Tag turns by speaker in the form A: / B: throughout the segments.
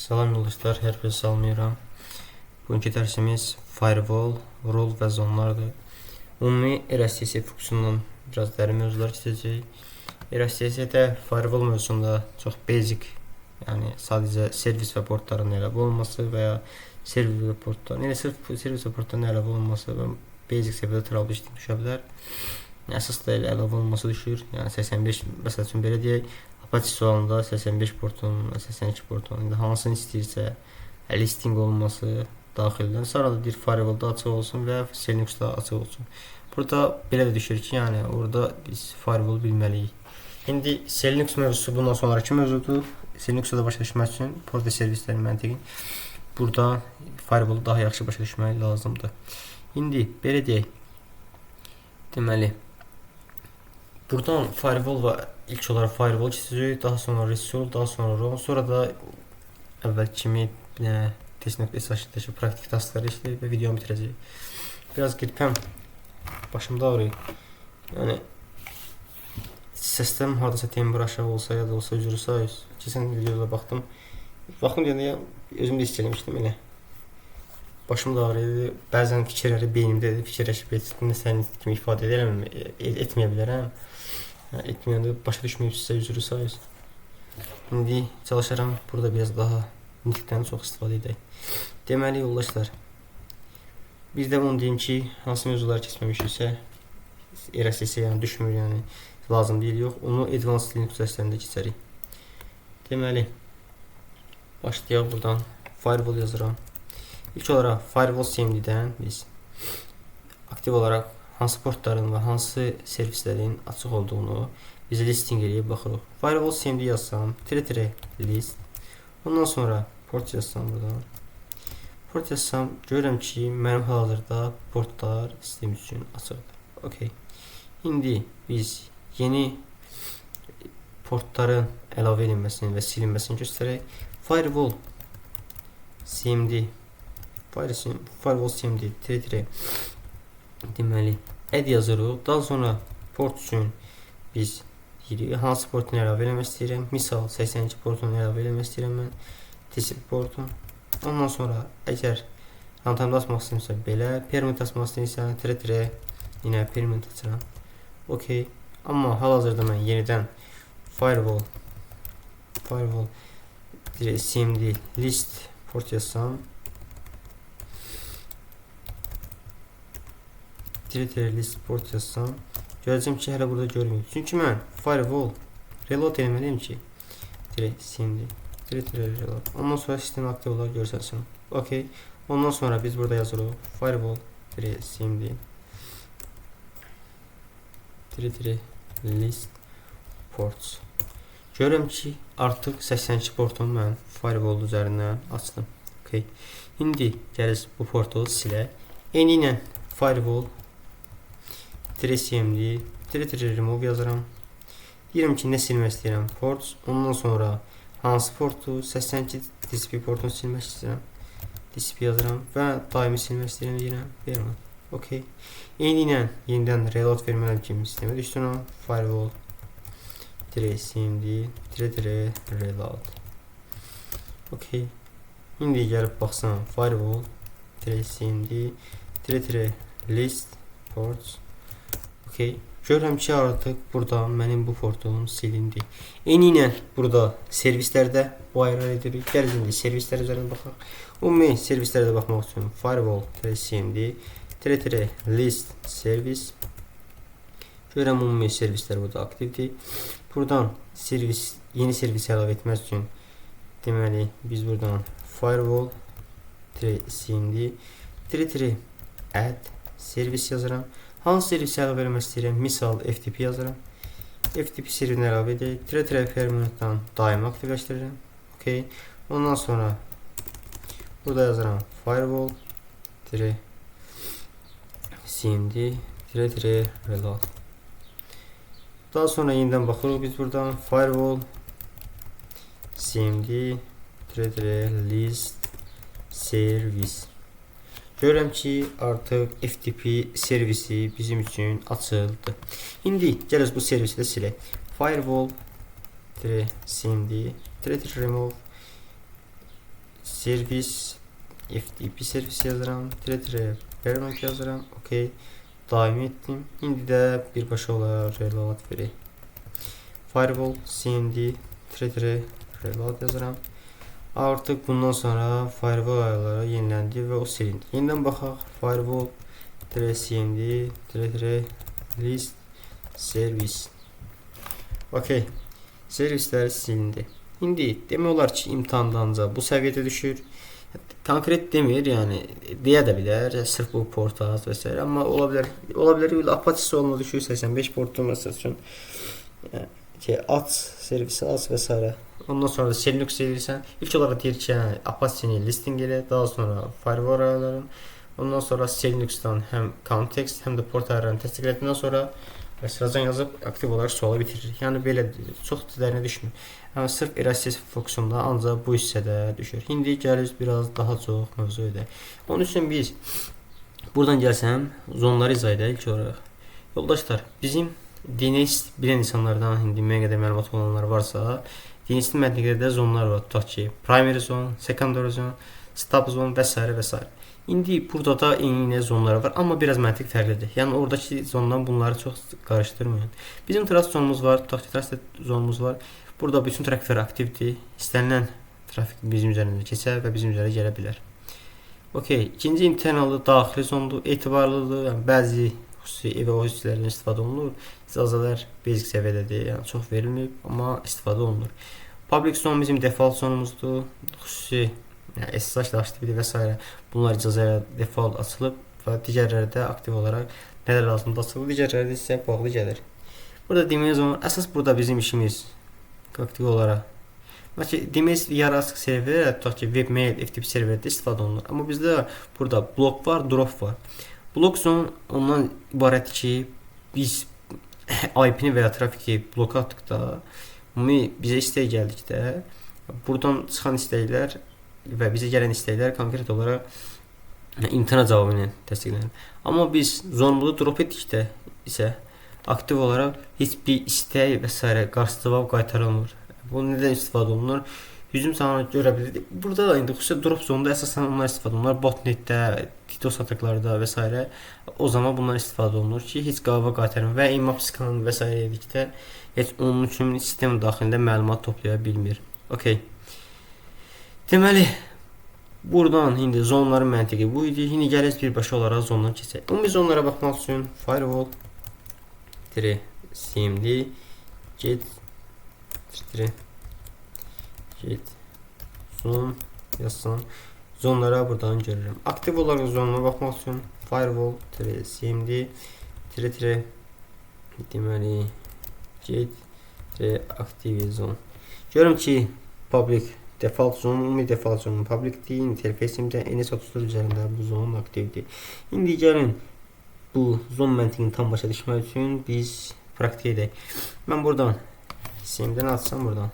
A: Salam yoldaşlar, hər birinizi salamlayıram. Bugünkü dərsimiz firewall, rule və zonlardır. Ümumi RSS funksiyonundan biraz dərin mövzular keçəcəyik. RSS-də firewall mövzusunda çox basic, yəni sadəcə servis və portların əlavə olunması və ya servis və portların, yəni sırf servis və portların əlavə olunması və basic səviyyədə troubleshooting düşə bilər. Əsas da elə əlavə olunması düşür. Yəni 85, məsəl üçün belə deyək, Apache sualında 85 portun, 82 portun, indi hansını istəyirsə listing olunması daxildən. Sonra da deyir firewall-da açıq olsun və Linux-da açıq olsun. Burada belə də düşür ki, yəni orada biz firewall bilməliyik. İndi Linux mövzusu bundan sonraki mövzudur. Linux-da başa düşmək üçün port və servislərin məntiqini burada firewall-u daha yaxşı başa düşmək lazımdır. İndi belə deyək. Deməli, buradan firewall və ilk olaraq firewall keçəcəyik, daha sonra resource, daha sonra role, sonra da əvvəl kimi bir dənə test.sh-dəki praktik taskları işləyib və videomu bitirəcəyik. Biraz qripəm, başım da ağrıyır. Yəni səsdən hardasa tembr aşağı olsa ya da olsa üzr sayız. Keçən videoda baxdım. Baxdım deyəndə ya, özüm də hiss eləmişdim elə. Başım da ağrıyır. Bəzən fikirləri beynimdə fikirləşib nəsə kimi ifadə edirəm, etməyə bilərəm. Yəni, etməyəndə başa düşməyibsə üzr sayız. İndi çalışaram burada biraz daha nitqdən çox istifadə edək. Deməli yoldaşlar, bir də onu deyim ki, hansı mövzuları keçməmişiksə RSS yəni düşmür, yəni lazım deyil, yox. Onu Advanced Linux dərslərində keçərik. Deməli, başlayaq buradan. Firewall yazıram. İlk olaraq Firewall CMD-dən biz aktiv olaraq hansı portların və hansı servislərin açıq olduğunu biz listing eləyib baxırıq. Firewall CMD yazsam, tire tire list. Ondan sonra port yazsam buradan. Port yazsam görürəm ki, mənim hal-hazırda portlar sistem üçün açıqdır. Okay. İndi biz yeni portların əlavə edilməsini və silinməsini göstərək. Firewall CMD Firewall CMD tire tire deməli add yazırıq. Daha sonra port üçün biz deyirik hansı portunu əlavə eləmək istəyirəm. Misal 82 portunu əlavə eləmək istəyirəm mən. TCP portunu. Ondan sonra əgər runtime açmaq istəyirəmsə belə, permanent açmaq istəyirsə tire tire yenə permanent açıram. Okay. Amma hal-hazırda mən yenidən firewall cmd list port yazsam, tire tire list port yazsam görəcəm ki, hələ burada görməyib. Çünki mən firewall reload eləməliyim ki, tire cmd tire tire reload. Ondan sonra sistem aktiv olaraq görsənsin. Okay. Ondan sonra biz burada yazırıq firewall tire cmd tire tire list ports. Görürəm ki, artıq 82 portumu mən firewall üzərindən açdım. Okay. İndi gəliz bu portu silək. Eyni ilə firewall tire cmd tire tire remove yazıram. Deyirəm ki, nə silmək istəyirəm? Ports. Ondan sonra hansı portu? 82 TCP portunu silmək istəyirəm. TCP yazıram və daimi silmək istəyirəm deyirəm. Verirəm. Okay. Eyni ilə yenidən reload verməliyəm ki, sistemə düşsün o. Firewall tire cmd tire tire reload. Okay. İndi gəlib baxsam firewall tire cmd tire tire list ports. Okay. Görürəm ki, artıq burada mənim bu portum silindi. Eyni ilə burada servislərdə bu ayrı edirik. Gəlin indi servislər üzərinə baxaq. Ümumi servislərə də baxmaq üçün firewall tire cmd tire tire list servis. Görürəm ümumi servislər burada aktivdir. Buradan servis, yeni servis əlavə etmək üçün deməli biz buradan firewall tire cmd tire tire add servis yazıram. Hansı servisi əlavə eləmək istəyirəm? Misal FTP yazıram. FTP servisini əlavə edək. Tire tire permanentdan daimi aktivləşdirirəm. Okay. Ondan sonra burada yazıram firewall tire cmd tire tire reload. Daha sonra yenidən baxırıq biz buradan firewall cmd tire tire list service. Görürəm ki, artıq FTP servisi bizim üçün açıldı. İndi gələk bu servisi də silək. Firewall tire cmd tire tire remove. Servis FTP servis yazıram. Tire tire permanent yazıram. Okay. Daimi etdim. İndi də birbaşa olaraq reload verək. Firewall cmd tire tire reload yazıram. Artıq bundan sonra firewall ayarları yeniləndi və o silindi. Yenidən baxaq. Firewall tire cmd tire tire list service. Okay. Servislər silindi. İndi demək olar ki, imtahanda ancaq bu səviyyədə düşür. Konkret demir, yəni deyə də bilər, sırf bu port az və s. Amma ola bilər, ola bilər Apache sualına düşür 85 portu məsəl üçün. Yəni ki, aç servisi aç və s. Ondan sonra da SELinux eləyirsən. İlk olaraq deyir ki, yəni Apache-ni listing elə, daha sonra firewall ayarların. Ondan sonra SELinux'dan həm context, həm də port ayarlarını təsdiq etdikdən sonra və sıracan yazıb aktiv olaraq sualı bitirir. Yəni belə çox da dərinə düşmür. Yəni sırf RSS fokusunda ancaq bu hissədə düşür. İndi gəlir biraz daha çox mövzu edək. Onun üçün biz buradan gəlsəm zonları izah edək ilk olaraq. Yoldaşlar, bizim DNS bilən insanlardan indi müəyyən qədər məlumat olanlar varsa, DNS-in məntiqində zonlar var. Tutaq ki, primary zone, secondary zone, stub zone və s. və s. İndi burada da eyni zonlar var, amma biraz məntiq fərqlidir. Yəni oradakı zondan bunları çox qarışdırmayın. Bizim trust zonumuz var, tutaq ki, trusted zonumuz var. Burada bütün trafiklər aktivdir. İstənilən trafik bizim üzərində keçər və bizim üzərə gələ bilər. Okay, ikinci internalı daxili zondur, etibarlıdır. Yəni bəzi xüsusi ev ofislərində istifadə olunur. İcazələr basic səviyyədədir, yəni çox verilmir, amma istifadə olunur. Public zone bizim default zonumuzdur. Xüsusi yəni SSH, HTTP və s. Bunlar icazə default açılıb və digərləri də aktiv olaraq nələr lazımdır açılır, digərləri də isə bağlı gəlir. Burada DMZ zone, əsas burada bizim işimiz aktiv olaraq. Məsələn, DMZ yarı açıq serverlər, tutaq ki, webmail, FTP serverdə istifadə olunur. Amma bizdə burada blok var, drop var. Blok zone ondan ibarətdir ki, biz IP-ni və ya trafiki bloka atdıqda, ümumi bizə istək gəldikdə, buradan çıxan istəklər və bizə gələn istəklər konkret olaraq imtina cavabı ilə təsdiqlənir. Amma biz zonumuzu drop etdikdə isə aktiv olaraq heç bir istək və s. qarşı cavab qaytarılmır. Bu nədən istifadə olunur? Hücum zamanı görə bilir. Burada da indi xüsusilə drop zonda əsasən onlar istifadə olunur. Botnetdə, DDoS ataklarda və s. O zaman bunlar istifadə olunur ki, heç cavaba qaytarmır və Nmap scan və s. edikdə heç onun üçün sistem daxilində məlumat toplaya bilmir. Okay. Deməli, buradan indi zonların məntiqi bu idi. İndi gəlir birbaşa olaraq zondan keçək. Ümumi zonlara baxmaq üçün firewall tire cmd get tire get zone yazsam zonlara buradan görürəm. Aktiv olaraq zonuna baxmaq üçün firewall tire cmd tire tire deməli get tire active zone. Görürüm ki, public default zone, ümumi default zone public deyil, interfeysimdə NS34 üzərində bu zon aktivdir. İndi gəlin bu zon məntiqini tam başa düşmək üçün biz praktik edək. Mən buradan CMD-ni atsam buradan.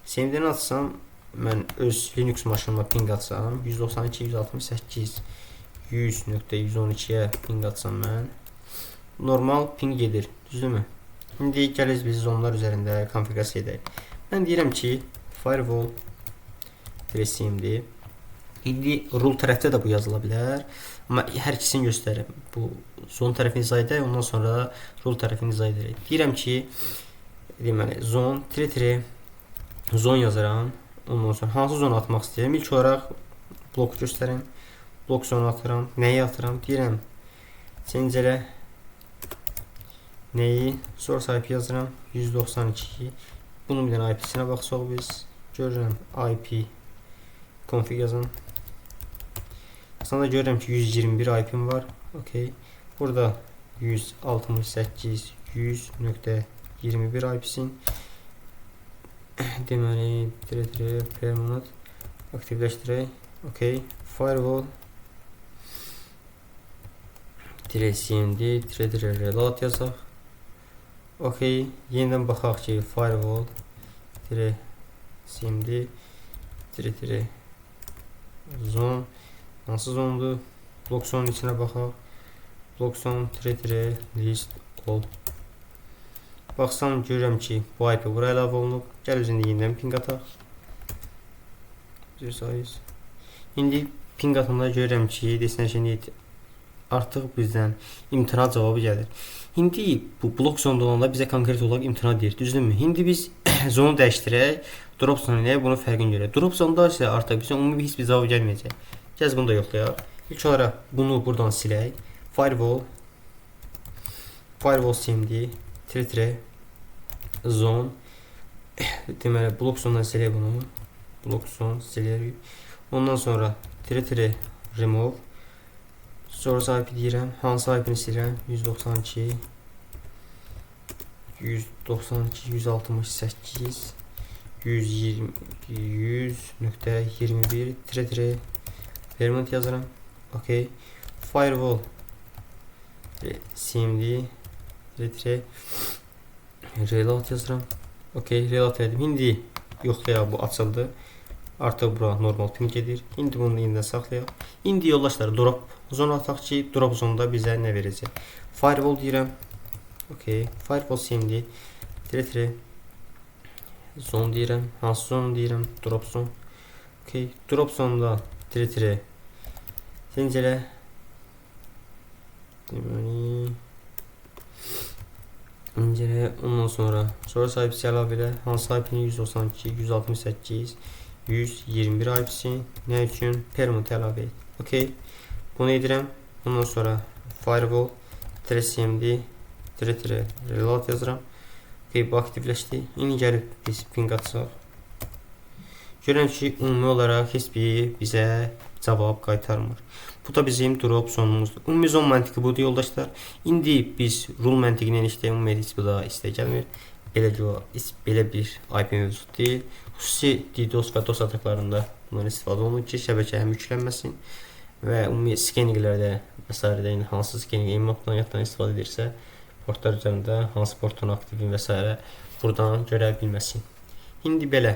A: CMD-ni atsam mən öz Linux maşınıma ping atsam 192 168 100.112-yə ping atsam mən normal ping gedir. Düzdürmü? İndi gəliz biz zonlar üzərində konfiqurasiya edək. Mən deyirəm ki, firewall cmd. İndi rule tərəfdə də bu yazıla bilər. Amma hər ikisini göstərirəm. Bu zon tərəfini izah edək, ondan sonra rule tərəfini izah edərək. Deyirəm ki, deməli zone tire tire zone yazıram. Ondan sonra hansı zonu atmaq istəyirəm? İlk olaraq blok göstərim. Blok zonu atıram. Nəyi atıram? Deyirəm change elə nəyi? Source IP yazıram. 192. Bunun bir dənə IP-sinə baxsaq biz. Görürəm IP config yazın. Aslında görürəm ki 121 IP-m var. Okay. Burada 168 100.21 IP-sin. Deməli, tire tire permanent aktivləşdirək. Okay. Firewall tire cmd tire tire reload yazaq. Okay. Yenidən baxaq ki, firewall tire cmd tire tire zone hansı zondur? Blok zonun içinə baxaq. Blok zone tire tire list all. Baxsam görürəm ki, bu IP bura əlavə olunub. Gəl özündə yenidən ping ataq. Üzr. İndi ping atanda görürəm ki, destination artıq bizdən imtina cavabı gəlir. İndi bu blok zonda olanda bizə konkret olaraq imtina deyir, düzdürmü? İndi biz zonu dəyişdirək, drop zone eləyək, bunun fərqini görək. Drop zonda isə artıq bizə ümumi heç bir cavab gəlməyəcək. Gəl bunu da yoxlayaq. İlk olaraq bunu buradan silək. Firewall firewall cmd tire zone, deməli blok zone'dan silək bunu. Blok zone silərik. Ondan sonra tire remove source IP deyirəm. Hansı IP-ni silirəm? 192 192 168 120 100.21 tire permanent yazıram. Okay. Firewall cmd tire reload yazıram. Okay, reload edim. İndi yoxlayaq, bu açıldı. Artıq bura normal ping gedir. İndi bunu yenidən saxlayaq. İndi yoldaşlar drop zone ataq ki, drop zonda bizə nə verəcək? Firewall deyirəm. Okay, firewall cmd tire zone deyirəm. Hansı zone deyirəm? Drop zone. Okay, drop zonda tire zincirə, deməli incele, ondan sonra source IP'si əlavə elə. Hansı IP-ni? 192 168 121 IP'si. Nə üçün? Permanent əlavə et. Okay. Bunu edirəm. Ondan sonra firewall cmd tire reload yazıram. Okay, bu aktivləşdi. İndi gəlib biz ping atsaq. Görürəm ki, ümumi olaraq heç bir bizə cavab qaytarmır. Bu da bizim drop zonumuzdur. Ümumi zon məntiqi budur yoldaşlar. İndi biz rule məntiqini işləyək. Ümumiyyətlə heç bu da istək gəlmir. Belə belə bir IP mövcud deyil. Xüsusi DDoS və DOS ataklarında bundan istifadə olunur ki, şəbəkə həm yüklənməsin və ümumi skennerlərdə və s. yəni hansı skenner Nmap-dan yaddan istifadə edirsə, portlar üzərində hansı portun aktivini və s. buradan görə bilməsin. İndi belə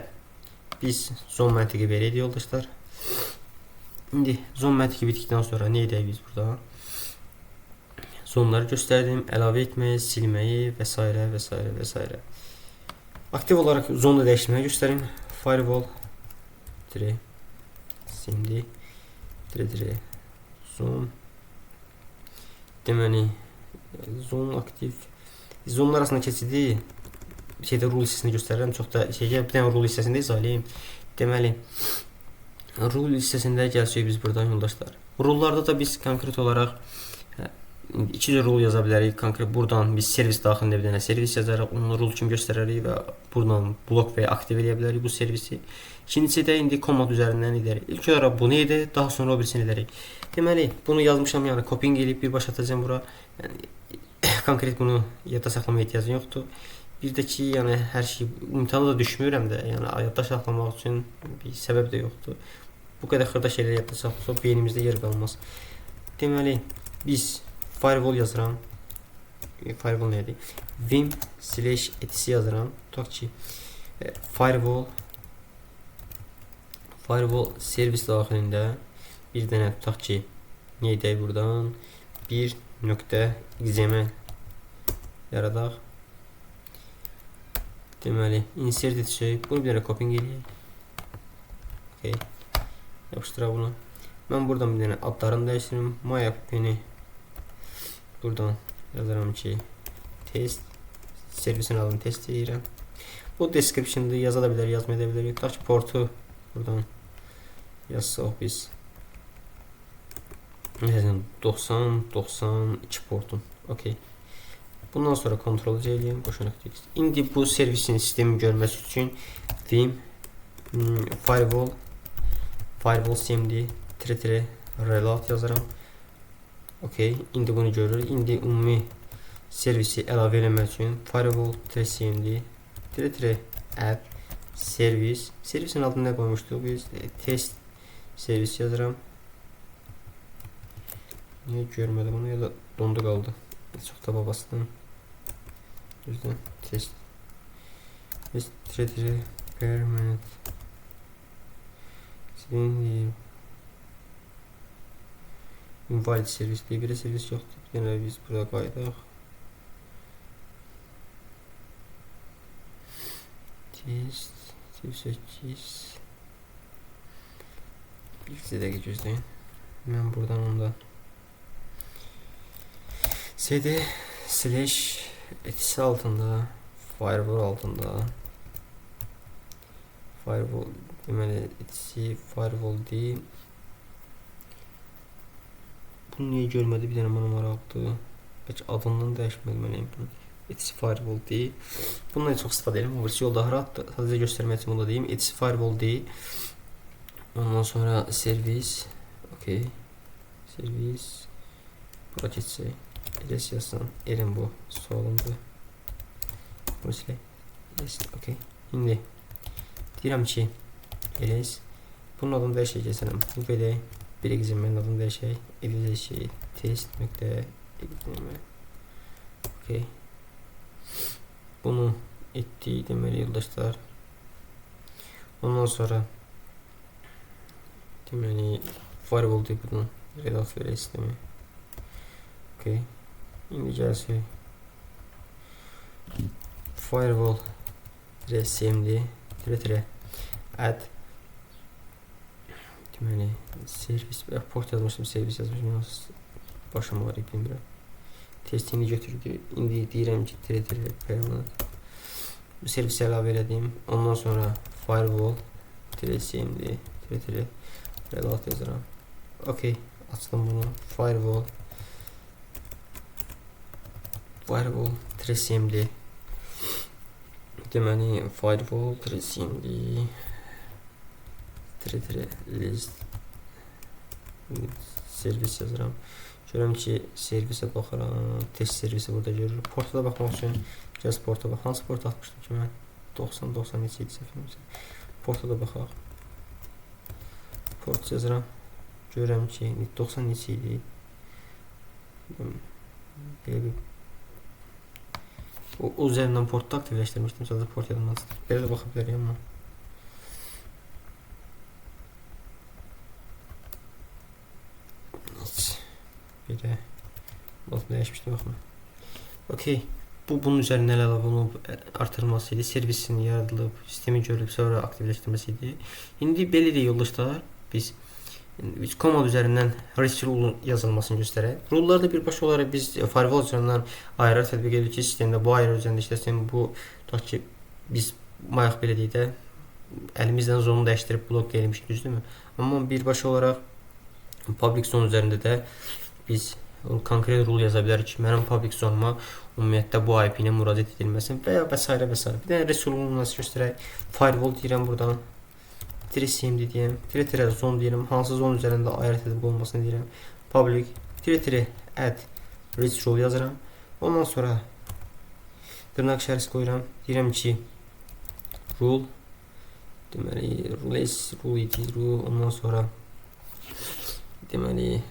A: biz zon məntiqi belə idi yoldaşlar. İndi zon məntiqi bitdikdən sonra nə edək biz burada? Zonları göstərdim, əlavə etməyi, silməyi və s. və s. və s. Aktiv olaraq zonu dəyişdirməyi göstərim. Firewall tire cmd tire zone, deməli zon aktiv, zonlar arasında keçidi şeydə rule hissəsində göstərirəm. Çox da şeyə bir dənə rule hissəsində izah eləyim. Deməli rule hissəsində gəlsək biz buradan yoldaşlar. Rulelarda da biz konkret olaraq iki cür rule yaza bilərik. Konkret buradan biz servis daxilində bir dənə servis yazaraq onu rule kimi göstərərik və buradan blok və ya aktiv eləyə bilərik bu servisi. İkincisi də indi command üzərindən edərik. İlk olaraq bunu edək, daha sonra o birisini edərik. Deməli, bunu yazmışam, yəni copying eləyib birbaşa atacağam bura. Yəni konkret bunu yadda saxlamaya ehtiyacın yoxdur. Bir də ki, yəni hər şey imtahana da düşmürəm də, yəni yadda saxlamaq üçün bir səbəb də yoxdur. Bu qədər xırda şeyləri yadda saxlasaq beynimizdə yer qalmaz. Deməli, biz firewall yazıram. Firewall nə idi? Vim slash etc yazıram. Tutaq ki, firewall servis daxilində bir dənə tutaq ki, nə edək buradan? 1.xml yaradaq. Deməli, insert etsək, bunu bir dənə copying eləyək. Okay. Yapışdıraq bunu. Mən buradan bir dənə adlarını dəyişdirim. My app-ni buradan yazıram ki, test, servisin adını test edirəm. Bu description-da yaza da bilər, yazmaya da bilərik. Tutaq ki, portu buradan yazsaq biz. Məsələn 90 92 portun. Okay. Bundan sonra Ctrl C eləyim, boşuna text. İndi bu servisin sistemi görməsi üçün vim firewall firewall cmd tire reload yazıram. Okay, indi bunu görürük. İndi ümumi servisi əlavə eləmək üçün firewall cmd tire add servis. Servisin adını nə qoymuşduq biz? Test servis yazıram. Niyə görmədim onu ya da dondu qaldı. Çox taba bastım. Yüzden test test tire permanent. Şimdi invalid servis diye bir servis yoxdur. Bir dənə biz burada qayıdaq. Test 8. Bir dəqiqə gözləyin. Mən buradan onda cd slash etc altında firewall altında firewall, deməli etc firewall d. Bunu niyə görmədi? Bir dənə mənə maraqlıdır. Bəlkə adından dəyişməliyəm bunu. Etc firewall d. Bundan çox istifadə edirəm. O birisi yol daha rahatdır. Sadəcə göstərmək üçün bunu da deyim. Etc firewall d. Ondan sonra servis. Okay. Servis. Bura keçsək. Ls yazsam. Erin bu. Sualımdır. Bunu silək. Ls. Okay. İndi deyirəm ki ls. Bunun adını dəyişək keçirəm. Bu belə bir XML-in adını dəyişək. Edəcək ki test.xml. Okay. Bunu etdik deməli yoldaşlar. Ondan sonra deməli firewall deyib buradan reload verək sistemi. Okay. İndi gəlsək firewall cmd tire add deməli servis port yazmışım, servis yazmışım. Başım var, bilmirəm. Test indi götürdü. İndi deyirəm ki tire tire permanent. Bu servisi əlavə elədim. Ondan sonra firewall tire cmd tire tire reload yazıram. Okay, açdım bunu. Firewall firewall tire cmd deməli firewall tire cmd tire tire list servis yazıram. Görürəm ki, servisə baxıram. Test servisi burada görürük. Porta da baxmaq üçün gəl porta bax. Hansı porta atmışdım ki mən? 90-90 neçə idi səhv etmirəmsə. Porta da baxaq. Port yazıram. Görürəm ki, 90 neçə idi. Belə bir o üzərindən portu aktivləşdirmişdim. Sadəcə port yadımdan çıxdı. Belə də baxa bilərik amma. Belə bax dəyişmişdim baxma. Okay. Bu bunun üzərindən əlavə olunub artırılması idi. Servisinin yaradılıb, sistemi görülüb sonra aktivləşdirilməsi idi. İndi belə deyək yoldaşlar, biz command üzərindən REST rule yazılmasını göstərək. Rulelarda birbaşa olaraq biz firewall üzərindən ayırır tətbiq edirik ki, sistemdə bu ayırır üzərində işləsin, bu tutaq ki, biz mayaq belə deyək də əlimizdən zonu dəyişdirib blok eləmişik, düzdürmü? Amma birbaşa olaraq public zone üzərində də biz konkret rule yaza bilərik ki, mənim public zonuma ümumiyyətlə bu IP ilə müraciət edilməsin və ya və s. və s. Bir dənə REST rule nasıl göstərək. Firewall deyirəm buradan. Tire cmd deyirəm. Tire tire zone deyirəm. Hansı zon üzərində ayır tətbiq olmasını deyirəm. Public tire tire add REST rule yazıram. Ondan sonra dırnaq işarəsi qoyuram. Deyirəm ki rule deməli rules rule idi rule ondan sonra deməli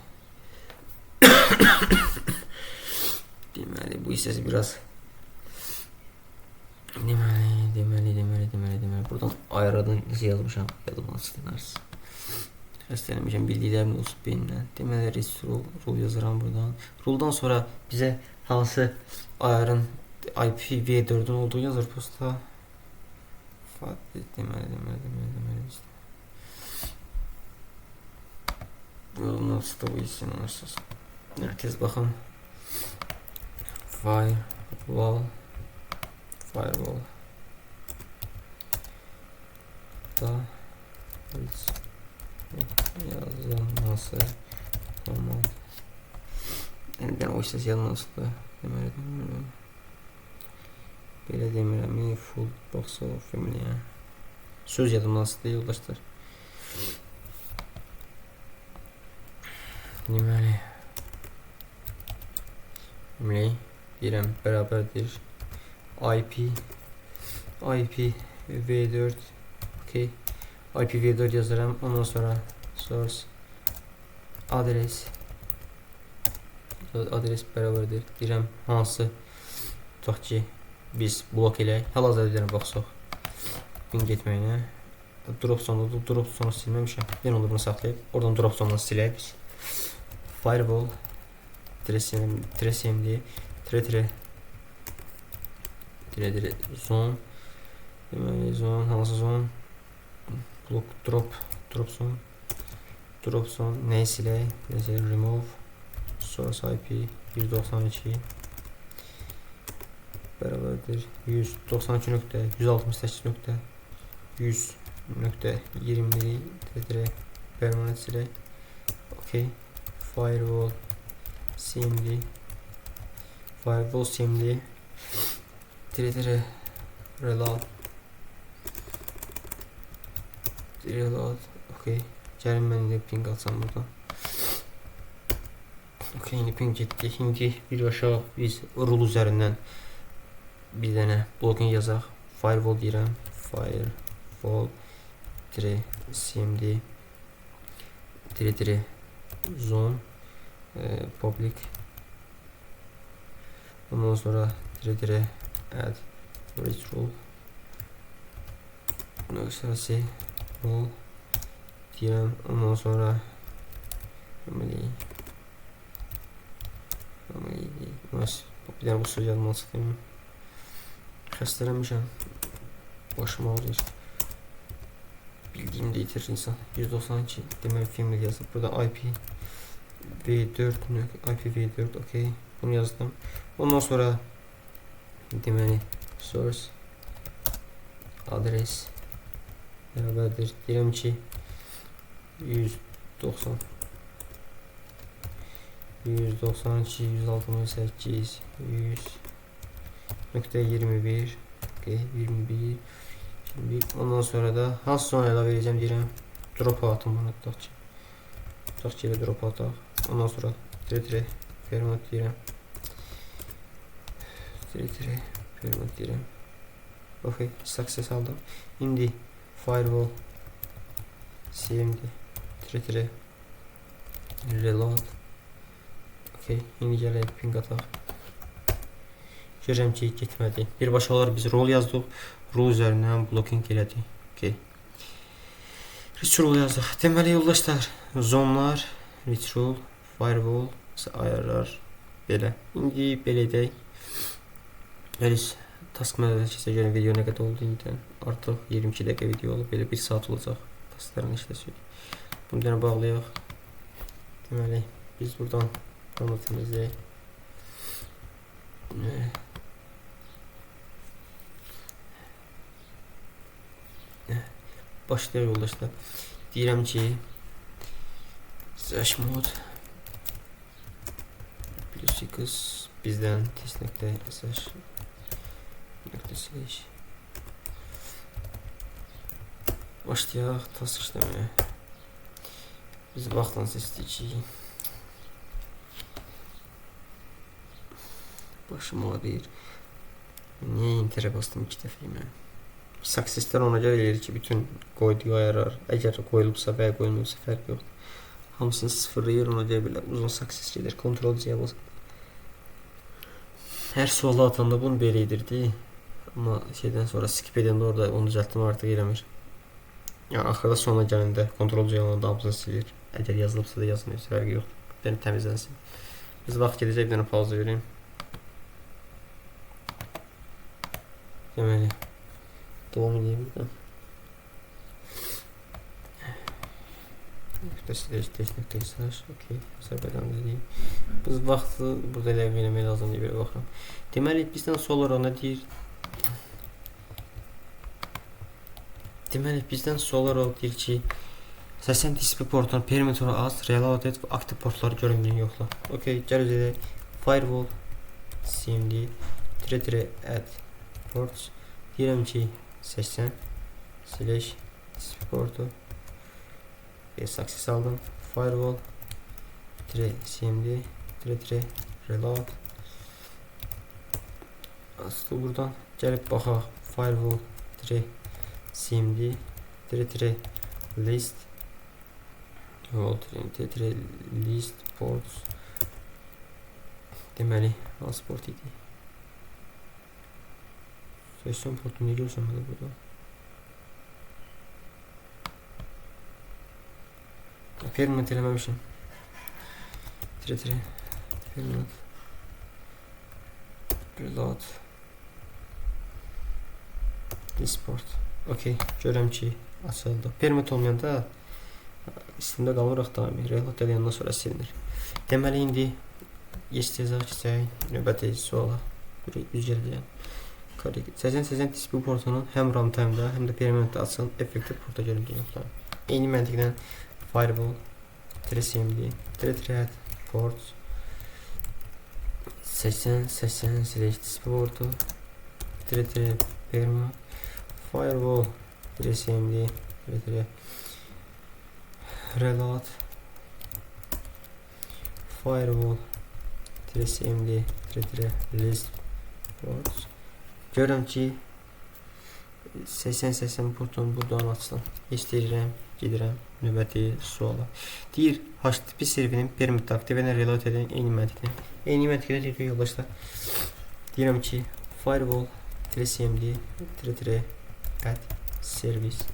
A: deməli bu hissəsi biraz deməli buradan ayıradan necə yazmışam yadımdan çıxdı. Xəstələnmişəm, bildiklərim də olsun beynimdən. Deməli REST rule yazıram buradan. Rule'dan sonra bizə hansı ayarın IPv4-ün olduğu yazır posta. Deməli işte. Yolundan çıxdı bu hissənin əsas. Tez baxın. Firewall da yazılması command. Yəni mən o hissəsi yadımdan çıxdı. Deməli, belə demirəm. Full box of family. Söz yadımdan çıxdı yoldaşlar. Deməli deyirəm bərabərdir IP IPv4 okay. IPv4 yazıram. Ondan sonra source adres bərabərdir. Deyirəm hansı tutaq ki biz blok eləyək. Hal-hazırda deyirəm baxsaq ping getməyinə. Drop zonda drop zonu silməmişəm. Bir onda bunu saxlayıb oradan drop zondan silək biz. Firewall tire cmd tire tire tire tire zone deməli zone hansı zone blok drop zone Drop zone nəyi silək? Məsələn, remove source IP 192 bərabərdir 192.168.100.20 tire permanent silək. Okay. Firewall cmd, firewall cmd tire reload, reload. Okay. Gəlin mən indi ping atsam buradan. Okay, indi ping getdi. İndi birbaşa biz rule üzərindən bir dənə blocking yazaq. Firewall deyirəm. Firewall tire cmd tire tire zone public, ondan sonra tire tire add rule nöqtə rule deyirəm. Ondan sonra deməli bir dənə bu söz yadıma çıxdım. Xəstələnmişəm. Başım ağrıyır. Bildiyimi də itirir insan. 192 deməli family yazıb. Burada IP V4 IPv4, okey. Bunu yazdım. Ondan sonra deməli source adres bərabərdir. Deyirəm ki 190 192 168 100.21, okay, 21 21. Ondan sonra da hansı zona əlavə edəcəm deyirəm. Drop atım bunu tutaq ki. Tutaq ki, elə drop ataq. Ondan sonra tire tire permanent deyirəm. Tire tire permanent deyirəm. Okay, success aldım. İndi firewall cmd tire tire reload. Okay, indi gələk ping ataq. Görürəm ki, getmədi. Birbaşa olaraq biz rule yazdıq. Rule üzərindən blocking elədik. Okay. Rich rule yazdıq. Deməli yoldaşlar, zonlar, rich rule, firewall, ayarlar belə. İndi belə edək. Gəliz task managerə keçək, görün video nə qədər oldu indidən. Artıq 22 dəqiqə video olub, belə 1 saat olacaq. Tasklarını işləsək. Bunu dənə bağlayaq. Deməli, biz buradan bunu temizləyək. Başlayaq yoldaşlar. Deyirəm ki, chmod plus x bizdən test nöqtə sh nöqtə slash. Başlayaq task işləməyə. Biz vaxtla seçdik ki, başım ağrıyır. Niyə enter'e bastım 2 dəfə mən? Successlər ona görə eləyir ki, bütün qoyduğu ayarlar, əgər qoyulubsa və ya qoyulmayıbsa fərq yoxdur. Hamısını sıfırlayır, ona görə belə uzun success gedir. Ctrl C-yə basın. Hər sualı atanda bunu belə edirdi. Amma şeydən sonra skip edəndə orada onu düzəltdim, artıq eləmir. Yəni axırda sona gələndə Ctrl C alanda hamısını silir. Əgər yazılıbsa da yazılmayıbsa fərqi yoxdur. Bir dənə təmizlənsin. Biz vaxt gedəcək, bir dənə pauza vereyim. Deməli, davam edeyim buradan. Nöqtə slash test nöqtə slash. Okay, Azərbaycan dedik. Biz vaxtı burada elə eləmək lazım deyə belə baxıram. Deməli, bizdən sual olaraq nə deyir? Deməli, bizdən sual olaraq deyir ki, 80 TCP portunu perimetrə az, reload et və aktiv portları göründüyünü yoxla. Okay, gəl edək. Firewall cmd tire tire add ports. Deyirəm ki, 80 slash TCP portu. Success aldım. Firewall tire cmd tire tire reload. Aslı buradan gəlib baxaq. Firewall tire cmd tire tire list tire tire list ports. Deməli, hansı port idi? 80 portu niyə görsənmədi burada? Permanent eləməmişim. Tire tire permanent reload this port. Okay, görürəm ki açıldı. Permanent olmayanda Sistemdə qalmırıq daimi. Reload edəndən sonra silinir. Deməli indi yes yazaq keçək növbəti suala. Düz gələcək. 80-80 TCP portunun həm runtime-da, həm də permanentdə açılan effektiv porta göründüyünü yoxlayın. Eyni məntiqlə firewall -cmd -add port 80-80 slash TCP portu -perma firewall -cmd -reload firewall -cmd -list ports. Görürəm ki 80-80 portun buradan açılın. İstəyirəm, gedirəm növbəti suala. Deyir, HTTP serverinin permit aktiv edən, reload edən eyni məntiqlə. Eyni məntiqlə deyir yoldaşlar. Deyirəm ki, firewall -cmd -add service.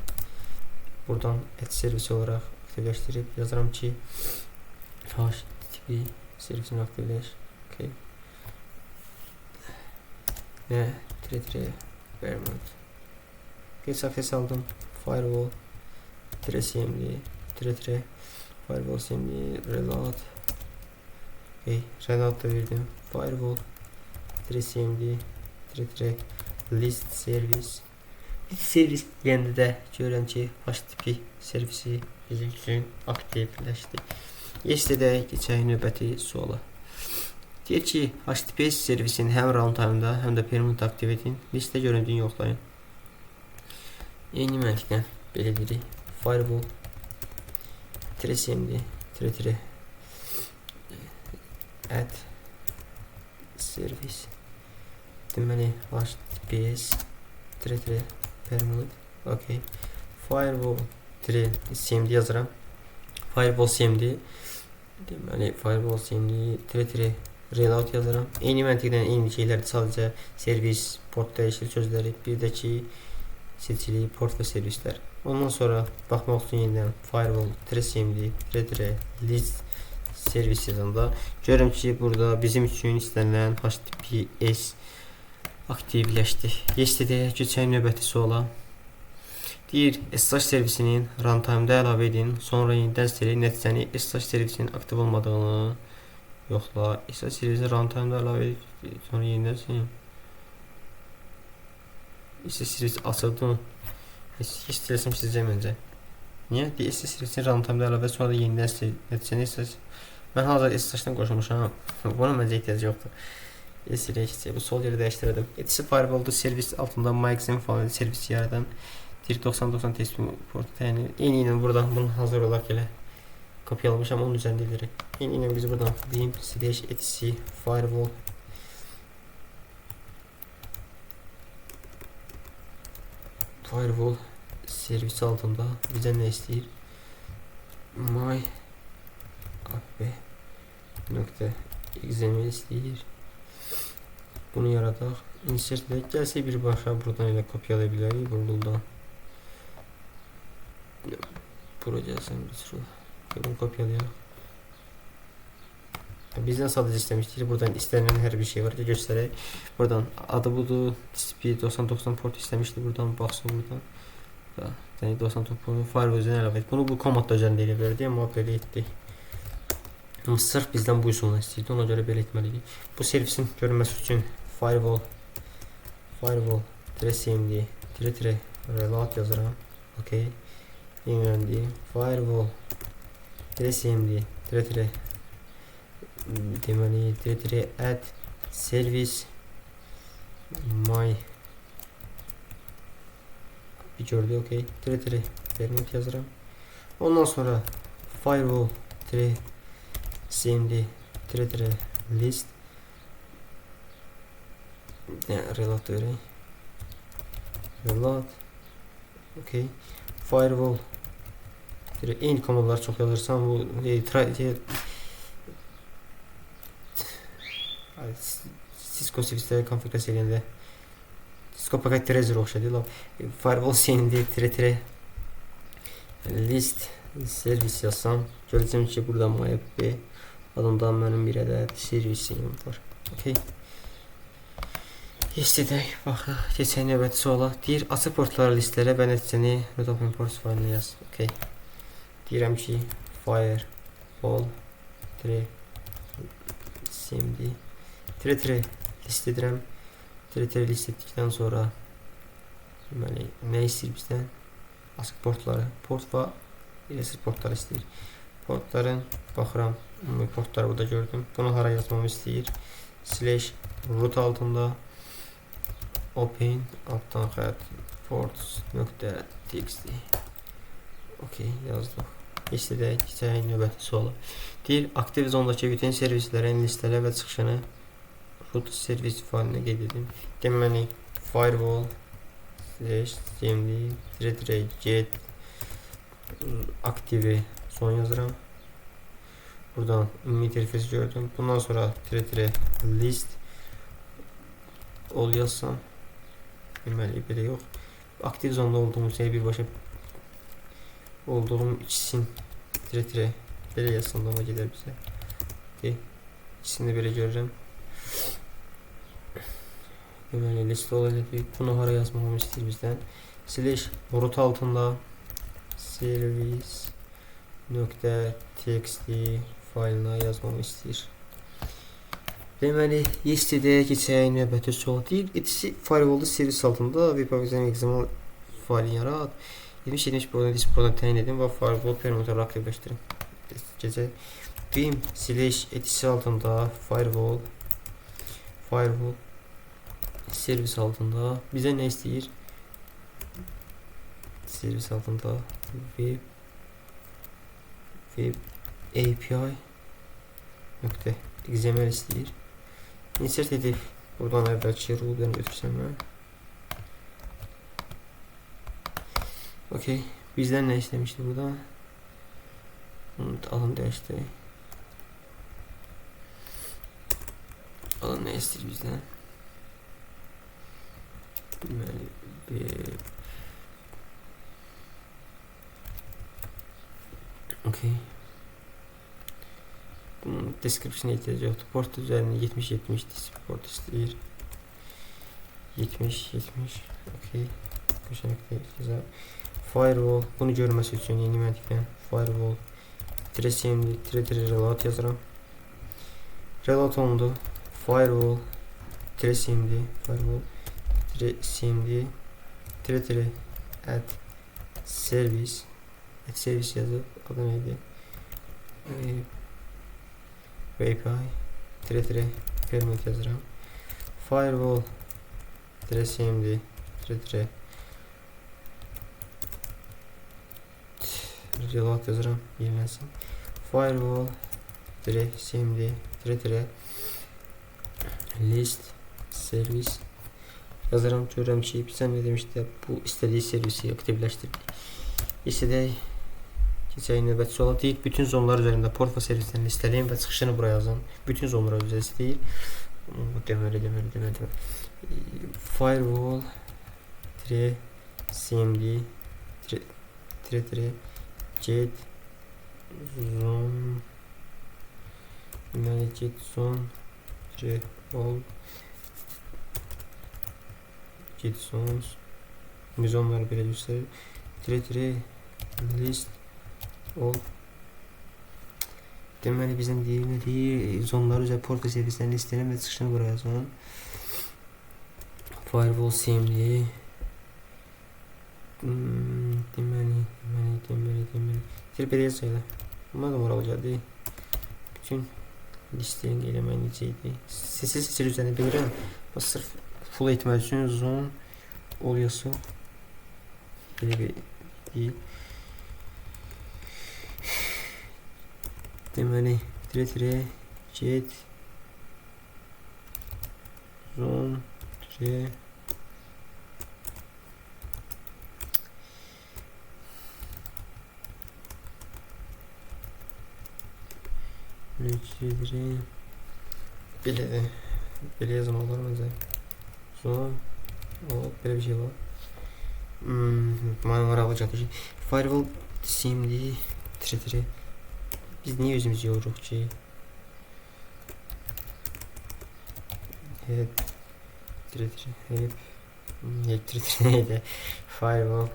A: Buradan add service olaraq aktivləşdirib yazıram ki, HTTP servisini aktivləş. Okay. Nə? -permanent. Qısa aldım. Firewall -cmd -firewall cmd reload. Okay, reload da verdim. Firewall -cmd -list service. List service deyəndə də görürəm ki, HTTP servisi bizim üçün aktivləşdi. Yes edək, keçək növbəti suala. Deyir ki, HTTPS servisini həm runtime-da, həm də permanent aktiv edin. Listə göründüyünü yoxlayın. Eyni məntiqlə belə deyirik. Firewall -cmd -add service. Deməli, HTTPS -permanent. Okay. Firewall -cmd yazıram. Firewall cmd. Deməli, firewall cmd -reload yazıram. Eyni məntiqlə eyni şeylərdir. Sadəcə servis, port dəyişir sözləri. Bir də ki, seçilik port və servislər. Ondan sonra baxmaq üçün yenidən firewall -cmd -list servis yazanda görürəm ki, burada bizim üçün istənilən HTTPS aktivləşdi. Yes edək, keçək növbəti suala. Deyir, SSH servisinin runtime-da əlavə edin, sonra yenidən silin, nəticəni SSH servisinin aktiv olmadığını yoxla. SSH servisi runtime-da əlavə edin, sonra yenidən silin. SSH servisi açıldı mı? Heç deyilsəm sizcə məncə. Niyə? Deyir, SSH servisini runtime-da əlavə, sonra da yenidən silin, nəticəni SSH. Mən hal-hazırda SSH-dan qoşulmuşam. Buna məncə ehtiyac yoxdur. S-ilə bu sol yeri dəyişdirdim. Etc firewall-da servis altında MyXM faylı servis yaradan dir 90-90 TCP portu təyin edir. Eyni ilə buradan bunu hazır olaraq elə kopyalamışam, onun üzərində edirik. Eyni ilə biz buradan vim slash etc firewall firewall servisi altında bizə nə istəyir? My app nöqtə xml istəyir. Bunu yaradaq. Insert edək. Gəlsək birbaşa buradan elə kopyalaya bilərik. Buradan. Bura gəlsəm bir sıra. Bunu kopyalayaq. Bizdən sadəcə istəmişdik. Buradan istənilən hər bir şey var ki, göstərək. Buradan adı budur. TCP 90-90 port istəmişdi. Buradan baxsın buradan. Yəni 90 portu firewall üzərinə əlavə et. Bunu bu komand da üzərində elə bilərdi, amma belə etdik. Amma sırf bizdən bu üsulla istəyirdi. Ona görə belə etməliydik. Bu servisin görünməsi üçün firewall firewall -cmd -reload yazıram. Okay. Yeniləndir. Firewall -cmd deməli -add service my bir gördü, okey. -permit yazıram. Ondan sonra firewall -cmd -list reload verək. Reload. Okay. Firewall eyni komandları çox yazırsan bu Cisco switchləri konfiqurasiya edəndə Cisco Packet Tracer oxşadı. Firewall cmd -list servis yazsam görəcəm ki, burada MyApp adında mənim bir ədəd servisim var. Okay. Yes edək. Baxaq. Keçək növbəti suala. Deyir, açıq portları listələ və nəticəni root open ports faylına yaz. Okay. Deyirəm ki, firewall tire cmd tire tire list edirəm. Tire tire list etdikdən sonra deməli nə istəyir bizdən? Açıq portları, port və irəsiz portları istəyir. Portların baxıram, ümumi portları burada gördüm. Bunu hara yazmamı istəyir? Slash root altında open altdan xətt ports.txt. Okey, yazdıq. Keçək keçək növbəti suala. Deyir, aktiv zondakı bütün servislərin listələ və çıxışını root servis faylına qeyd edin. Deməli, firewall slash cmd tire tire get aktivi son yazıram. Buradan ümumi interfeysi gördüm. Bundan sonra tire tire list ol yazsam. Deməli, belə yox. Aktiv zonda olduğum üçün birbaşa olduğum ikisini tire tire belə yazsam da ona gedər bizə. Okay. İkisini də belə görürəm. Deməli, list ol elədik. Bunu hara yazmamı istəyir bizdən? Slash root altında service nöqtə txt faylına yazmamı istəyir. Deməli, yesterday keçək növbəti sual. Deyir, etc firewall'da servis altında web XML faylını yarat. 70-70 buradan disk buradan təyin edin və firewall perimeterləri aktivləşdirin. Keçək. Vim slash etc altında firewall servis altında bizə nə istəyir? Servis altında web API nöqtə XML istəyir. Insert edib buradan əvvəlki rule-dan götürsəm mən. Okey. Bizdən nə istəmişdi burada? Bunu adını dəyişdirək. Adını nə istəyir bizdən? Deməli, web. Okey. Bunun description ehtiyacı yoxdur. Port üzərində 70-70 port istəyir. 70-70. Okey. Qəşəng yazar. Firewall. Bunu görməsi üçün yeni məntiqlə firewall tire cmd tire tire reload yazıram. Reload olundu. Firewall tire cmd firewall tire cmd tire tire add service add service yazıb adı neydi? API tire tire permit yazıram. Firewall tire cmd tire tire reload yazıram, yenilənsin. Firewall tire cmd tire tire list service yazıram. Görürəm ki, bizə nə demişdi? Bu istədiyi servisi aktivləşdirdik. İstədək keçək növbəti suala. Deyir, bütün zonlar üzərində port və servislərini listələyin və çıxışını bura yazın. Bütün zonlara üzərində istəyir. Deməli. Firewall tire cmd tire tire get zone deməli get zone tire all get zones zonları belə göstərir. Tire tire list all. Deməli bizdən deyir nə deyir? Zonları üzər port və servislərini listələyin və çıxışını bura yazın. Firewall cmd deməli. Tire belə yazaq elə. Buna da moral gəldi. Bütün listəyin eləmək necə idi? Seçil üzərində bilirəm. Bax, sırf full etmək üçün zone all yazsın. Belə bir deyil. Deməli, tire tire get zone tire tire belə belə yazmaq olar məncə. Zone o belə bir şey var. Mənə maraqlı gəldi ki, firewall cmd tire tire biz niyə özümüzü yoruruq ki? Hep tire tire hep hep tire tire neydi? Firewall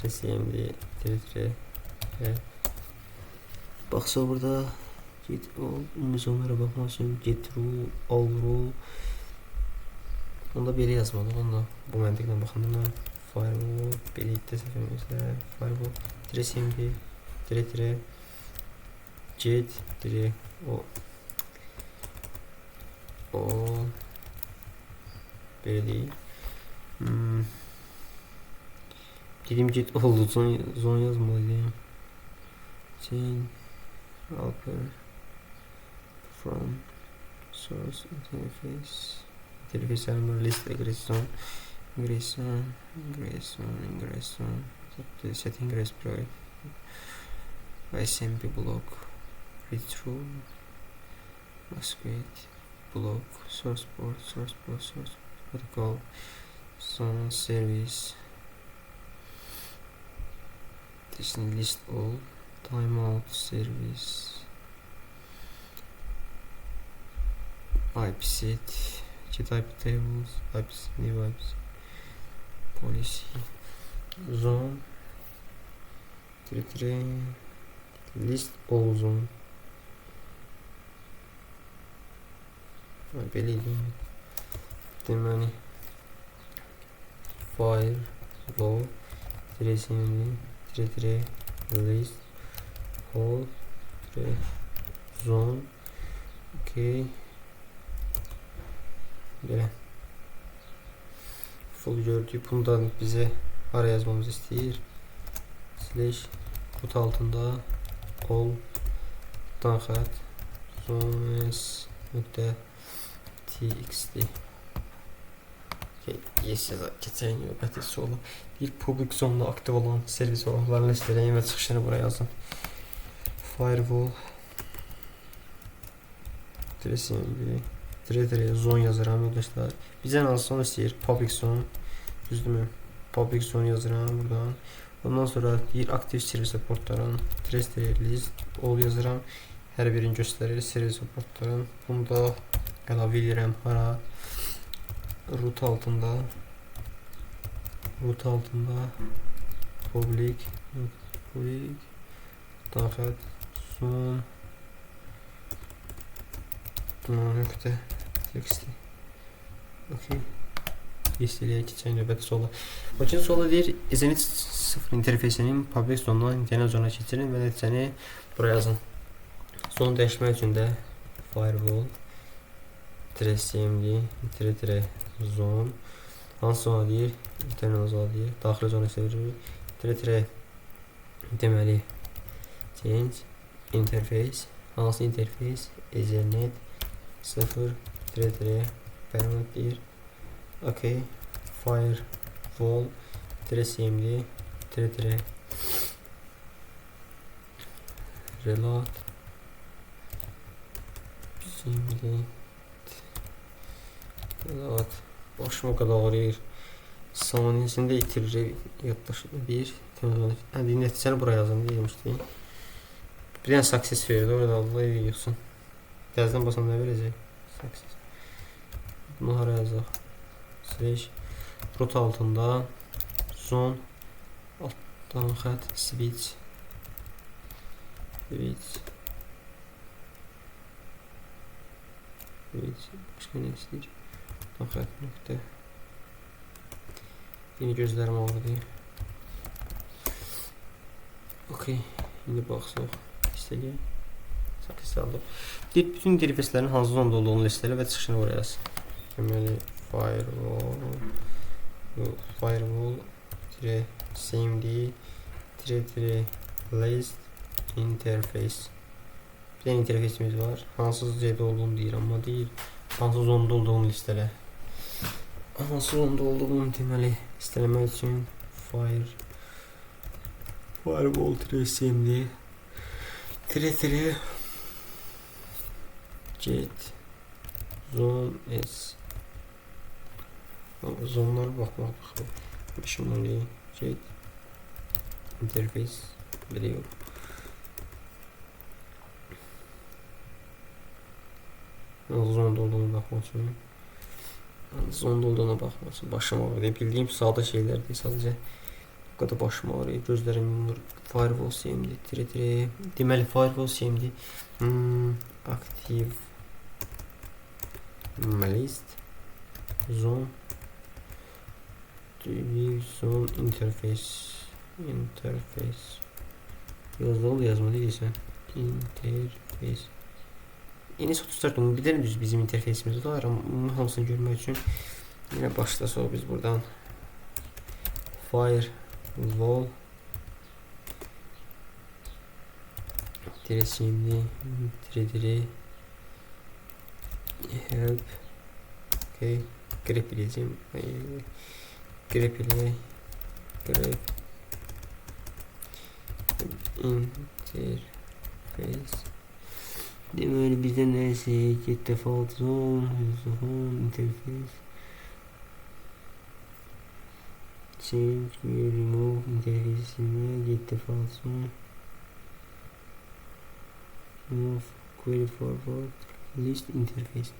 A: Cmd tire tire. Baxsa burada get all, ümumi zonlara baxmaq üçün get rule, all rule. Onda belə yazmalıyıq. Onda bu məntiqlə baxanda mən firewall belə səhv eləmirəmsə firewall tire cmd tire tire get tire o all belə deyil. Dedim get all zone, zone yazmalıydım. Chain helper from source interface interface list ingress zone, ingress zone, ingress zone, ingress zone, set ingress private, ICMP block, read through, masquerade block, source port, source port, source protocol, zone service, this list all, timeout service, IP set, get IP tables, IP new IP policy, zone, tire tire list all zone. Belə idi. Deməli firewall tire cmd tire tire list all tire zone. Okay. Belə. Full gördük. Bunu da bizə hara yazmamızı istəyir? Slash root altında all xətt zones nöqtə txt. Okay, yes yazaq. Keçək növbəti suala. Bir public zonda aktiv olan servis olanların listələyin və çıxışını buraya yazın. Firewall tire cmd tire tire zone yazıram yoldaşlar. Bizdən hansı zone istəyir? Public zone. Düzdürmü? Public zone yazıram buradan. Ondan sonra deyir aktiv servis portların tire tire list all yazıram. Hər birini göstərir servis portların. Bunu da əlavə edirəm hara? Root altında, root altında public public daxil zone nöqtə txt. Okay. Yes eləyək, keçək növbəti suala. Bakın suala deyir Ethernet 0 interfeysinin public zondan internal zona keçirin və nəticəni buraya yazın. Zonu dəyişmək üçün də firewall tire cmd tire tire zone, hansı zona deyir? Internal zona deyir. Daxili zona çeviririk. Tire tire deməli change interface, hansı interface? Ethernet 0 tire tire permanent deyir. Okay. Firewall tire cmd tire tire reload cmd reload. Başım o qədər ağrıyır. Saniyesində itirir yaddaşını deyir. Hə, nəticəni buraya yazın demişdi. Bir dənə success verdi. Orada Allah evi yıxsın. Təzədən basan nə verəcək? Success. Bunu hara yazaq? Slash root altında zone altdan xətt switch switch switch, başqa nə istəyir? Altdan xətt nöqtə. Yine gözlərim ağrıdı. Okay, indi baxsaq istəyə. Success aldıq. Deyir, bütün interfeyslərin hansı zonda olduğunu listələ və çıxışını oraya yaz. Deməli firewall firewall tire cmd tire tire list interface. Bir dənə interfeysimiz var. Hansı C'də olduğunu deyir, amma deyir hansı zonda olduğunu listələ. Hansı zonda olduğunu deməli listələmək üçün firewall tire cmd tire tire get zone s. Zonlara baxmaq baxım. Get interface belə yox. Zonda olduğunu baxmaq üçün. Zonda olduğuna baxmaq üçün başım ağrıdı. Bildiyim sadə şeylərdir sadəcə. Bu qədər başım ağrıyır, gözlərim yumulur. Firewall CMD, tire tire. Deməli firewall CMD aktiv list zone zone interface interface yazdı oldu yazmadı deyirsən. Interface NS34 bunu bir dənə düz bizim interfeysimizdə var, amma bunun hamısını görmək üçün yenə başlasaq biz buradan firewall tire cmd tire tire help okay grep eləyəcəyim, grep eləyək, grep interface. Deməli bizdə nəsə get default zone, zone interface change, remove interface, get default zone, remove query forward list interface.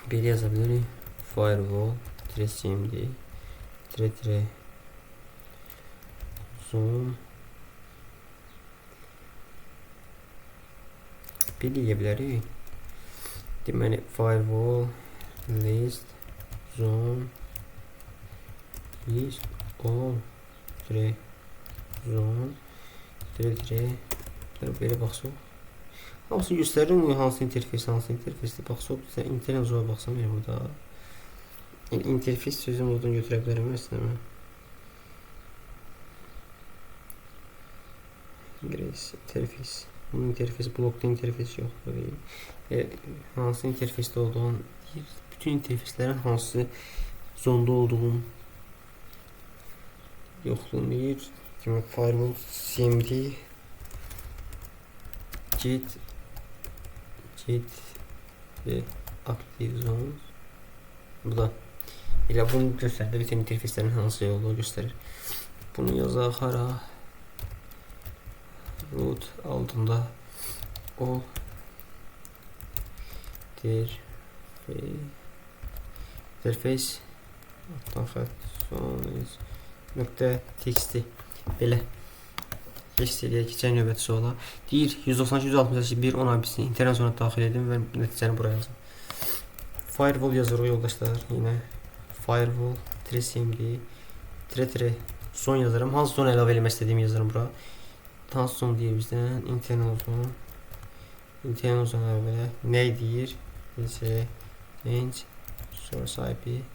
A: Belə yaza bilərik. Firewall tire cmd tire tire zone belə eləyə bilərik. Deməli firewall list zone list all tire zone tire tire belə baxsaq hamısını göstərir hansı interfeys, hansı interfeysdir. Baxsaq internal zona baxsam yəni burada. Yəni interfeys sözünü buradan götürə bilərəm əslində mən. İngilis interfeys. Bunun interfeys blokda interfeys yoxdur. Hansı interfeysdə olduğunu deyir. Bütün interfeyslərin hansı zonda olduğunu yoxluğunu deyir. Kimi firewall cmd get ve active zones. Bu da elə bunu göstərir. Bütün interfeyslərin hansı olduğunu göstərir. Bunu yazaq hara? Root altında all interface altdan xətt zones nöqtə txt belə. Keçdik eləyək, keçən növbəti suala. Deyir 192 168 1 10 IP-sini internet zona daxil edin və nəticəni buraya yazın. Firewall yazırıq yoldaşlar. Yenə firewall tire cmd tire tire zon yazıram. Hansı zon əlavə eləmək istədiyimi yazıram bura. Hansı zon deyir bizdən? Internal zone. Internal zone əlavə elə. Nə deyir? Change source IP